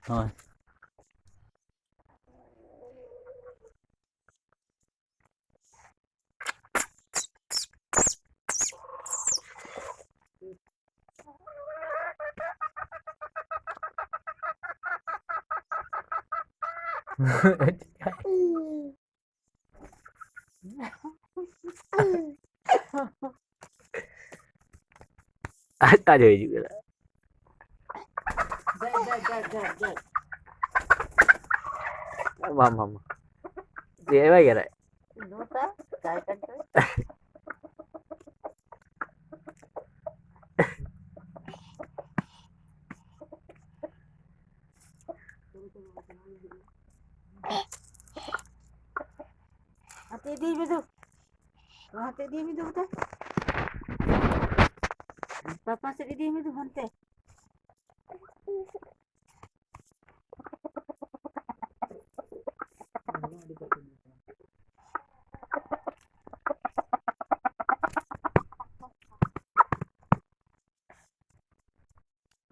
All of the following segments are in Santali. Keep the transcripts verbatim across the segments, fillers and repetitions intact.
ᱦᱳᱭ᱾ ᱟᱡ ᱛᱮ ᱟᱡ ᱦᱤᱡᱩᱜ ᱠᱟᱱᱟ᱾ ᱫᱮᱡ, ᱫᱮᱡ, ᱫᱮᱡ, ᱫᱮᱡ, ᱫᱮᱡ᱾ ᱵᱟᱝ, ᱵᱟᱝ, ᱵᱟᱝ᱾ ᱪᱮᱫ ᱦᱚᱸ ᱵᱟᱭ ᱜᱟᱱᱚᱜ᱾ ᱱᱚᱝᱠᱟ, ᱪᱟᱭ ᱠᱟᱱ ᱪᱚᱭ᱾ ᱦᱟᱱᱛᱮ ᱤᱫᱤᱭ ᱢᱮ ᱫᱩ᱾ ᱦᱟᱱᱛᱮ ᱤᱫᱤᱭ ᱢᱮ ᱫᱩ, ᱦᱟᱱᱛᱮ᱾ ᱯᱟᱯᱟ ᱥᱮᱫ ᱤᱫᱤᱭ ᱢᱮ ᱫᱩ, ᱦᱟᱱᱛᱮ᱾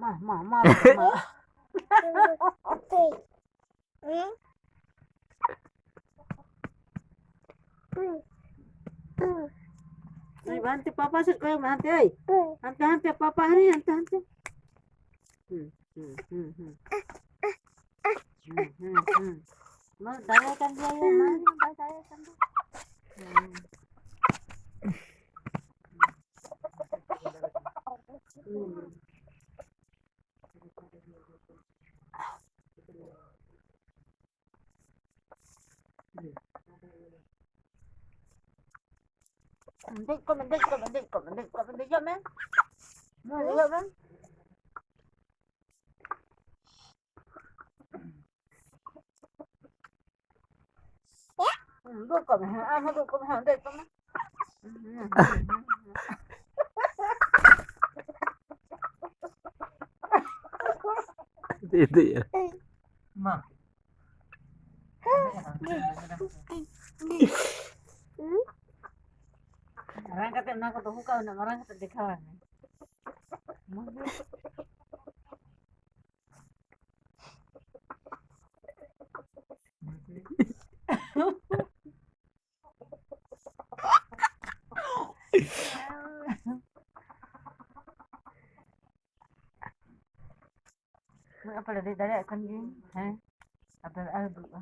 ᱢᱟ, ᱢᱟ, ᱢᱟ, ᱢᱟ᱾ ᱱᱩᱭ ᱵᱟᱝ ᱛᱮ ᱯᱟᱯᱟ ᱥᱮᱫ ᱠᱚᱭᱚᱜ ᱢᱮ, ᱦᱟᱱᱛᱮ, ᱟᱹᱭ᱾ ᱦᱟᱱᱛᱮ, ᱦᱟᱱᱛᱮ, ᱯᱟᱯᱟ ᱦᱟᱹᱱᱤ, ᱦᱟᱱᱛᱮ, ᱦᱟᱱᱛᱮ᱾ ᱦᱩᱸ, ᱦᱩᱸ, ᱦᱩᱸ, ᱦᱩᱸ᱾ ᱦᱩᱸ, ᱦᱩᱸ, ᱦᱩᱸ᱾ ᱢᱟ, ᱫᱟᱲᱮᱭᱟᱭ ᱠᱟᱱ ᱜᱮᱭᱟ, ᱢᱟ, ᱵᱟᱭ ᱫᱟᱲᱮᱭᱟᱭ ᱠᱟᱱ ᱫᱚ᱾ ᱦᱩᱸ᱾ ᱦᱩᱸ᱾ ᱫᱮᱡ ᱠᱚᱜ ᱢᱮ, ᱫᱮᱡ ᱠᱚᱜ ᱢᱮ, ᱫᱮᱡ ᱠᱚᱜ ᱢᱮ, ᱫᱮᱡ ᱠᱚᱜ ᱢᱮ, ᱫᱮᱡᱚᱜ ᱢᱮ᱾ ᱢᱟ, ᱫᱮᱡᱚᱜ ᱢᱮ᱾ ᱦᱩᱸ, ᱫᱩᱲᱩᱵ ᱠᱚᱜ ᱢᱮ, ᱦᱮᱸ, ᱟᱨᱦᱚᱸ ᱫᱩᱲᱩᱵ ᱠᱚᱜ ᱢᱮ, ᱦᱮᱸ, ᱫᱮᱡ ᱠᱚᱜ ᱢᱮ᱾ ᱦᱩᱸ, ᱦᱩᱸ, ᱦᱩᱸ, ᱦᱩᱸ᱾ ᱫᱮᱡ, ᱫᱮᱡ᱾ ᱢᱟ᱾ ᱚᱱᱟ ᱠᱟᱛᱮ ᱚᱱᱟ ᱠᱚ ᱫᱚᱦᱚ ᱠᱟᱜ, ᱩᱱᱟᱹᱜ ᱢᱟᱨᱟᱝ ᱠᱟᱛᱮ ᱫᱮᱠᱷᱟᱣ ᱟᱭ ᱢᱮ᱾ ᱟᱯᱮ ᱞᱮ ᱫᱮᱡ ᱫᱟᱲᱮᱭᱟᱜ ᱠᱟᱱ ᱜᱮᱭᱟ᱾ ᱦᱮᱸ, ᱟᱫᱚ ᱟᱨ ᱫᱩᱲᱩᱵᱼᱟ᱾